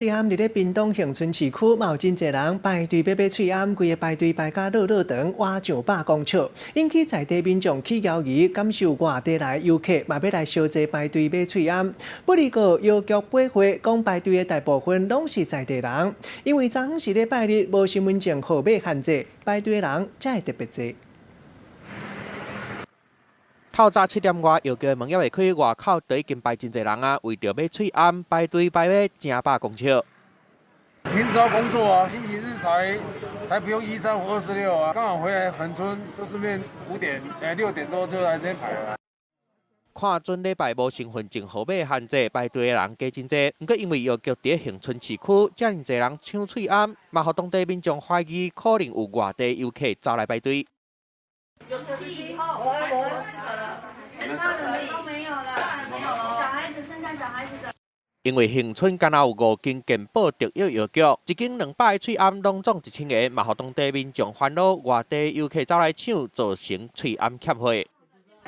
喙罨佇咧屏東恆春市區，嘛有真濟人排隊欲買喙罨，規个排隊排甲落落長，倚上百公尺，引起在地民眾起懷疑，敢是有外地來遊客嘛欲來相濟排隊買喙罨。不過藥局回覆講排隊的大部分攏是在地人，因為昨昏是禮拜日，無身份證號碼限制，排隊的人才會特別濟。透早7點外，藥局的門猶未開，外口就已經排真濟人啊，為著買喙罨排隊排欲成百公尺。平時要工作啊，星期日才不用1、3、5、2、4、6啊，剛好回來恆春就順便5點6點多就來這邊排了。看準禮拜無身份證號碼限制，排隊的人加真濟。毋過因為藥局佇恆春市區，遮爾濟人搶喙罨，嘛予當地民眾懷疑可能有外地遊客走來排隊。 97以後才合資格了，大人都沒有了，沒有了，小孩子生下小孩子的。因為恆春敢若有五間健保特約藥局，一間200個喙罨攏總1000個，嘛予當地民眾煩惱外地遊客走來搶，造成喙罨欠貨。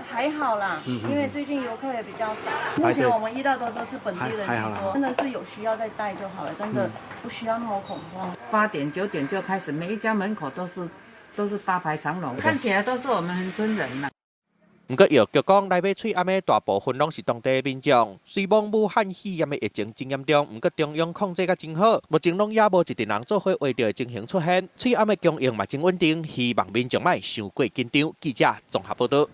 還好啦，因為最近遊客也比較少。目前我們遇到的都是本地人居多，真的是有需要再帶就好了，真的不需要那麼恐慌。8點9點就開始，每一家門口都是大排長龍，看起來都是我們恆春人啦。毋過藥局講，來買喙罨的大部分攏是當地民眾。雖罔武漢肺炎的疫情真嚴重，毋過中央控制甲真好，目前攏猶無一陣人做伙畫著的情形出現。喙罨的供應嘛真穩定，希望民眾莫傷過緊張。記者綜合報導。